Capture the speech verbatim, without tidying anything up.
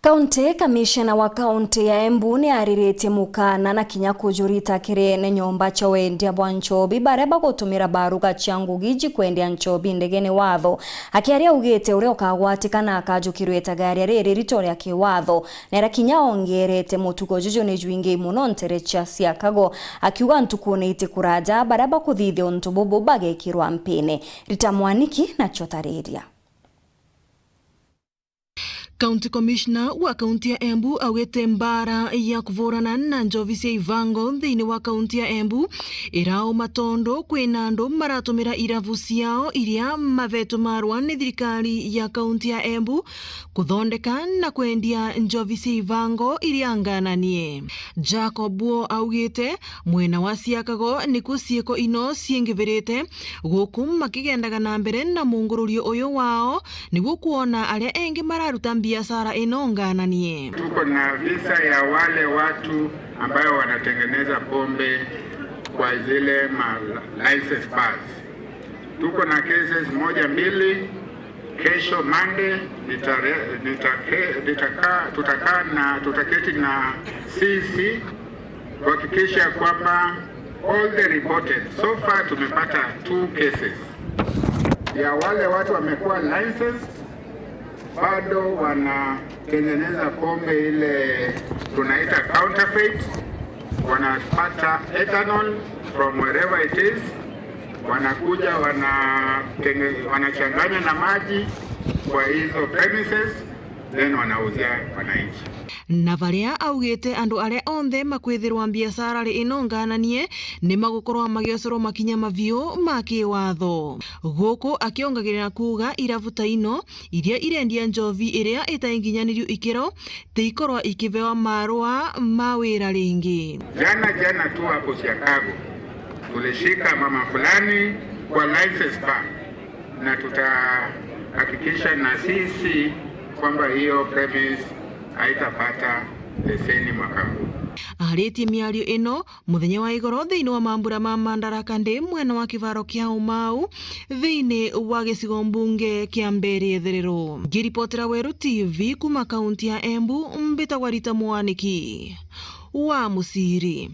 County Commissioner wa kaunti ya Embu ni ariritie mukana na kinya kujurita kiri ne nyomba cia wendia bwa nchobi baria bagutumira baruga cia ngugi ji kwendia nchobi ndegene watho. Akiaria augite uria ukagwatikana akajukirwa itagaria riri rito ria kiwatho, nera kinya ongerete mutugo juju ni jwingi muno ntere cia Siakago, akiuga ntukune itikuraja baria bakuthithia untu bubu bagekirwa mpini. Rita Mwaniki na Chotariria. County Commissioner wa kaunti ya Embu augite mbaara ya kuvurana na njovi cia ivango thiini wa kaunti ya Embu irauma tondu kwina andu maratumira irabu ciao iria mavetwe marua ni thirikari ya kaunti ya Embu kuthondeka na kwendia njovi cia ivango iria ngananie. Jacob Buo augite mwena wa Siakago nikuo ciiko ino ciingiviriite, guku makigendaga na mbere na mungururio uyu wao niguo kwona aria engi mararuta mbiacara ino ngananie. Tuko na visa ya wale watu ambayo wanatengeneza pombe kwa zile ma license bars. Tuko na cases moja mbili. Kesho Monday nitare- nitake- nitaka- tutakaa na tutaketi na C C kuhakikisha kwamba all the reported, so far tumepata two cases ya wale watu wamekuwa licensed, bado wanatengeneza pombe ile tunaita counterfeit, wanapata ethanol from wherever it is, wanakuja wanatenge- wanachanganya na maji kwa hizo premises, then wanauzia wananchi. Na varia augite andu aria onthe makwithirwa mbiacarari ino ngananie ni magukorwa magiocorwa makinya maviu ma kiwatho. Guku akiongagirira kuuga irabu ta ino iria irendia njovi iria itainginyanirio ikiro tiikorwa ikivewa marua ma wira ringi. Jana jana tu hapo Siakago tulishika mama fulani kwa license bar na tutahakikisha na C C kwamba hiyo premise haitapata leseni mwaka huu. Aritie miario ino muthenya wa igoro thiini wa mambura ma Mandaraka Day mwena wa kivaro kia Umau thiini wa gicigo mbunge kia Mbeere Itherero. Ngiripotera Weru T V kuma kaunti ya Embu, mbitagwa Rita Mwaniki wa Muciri.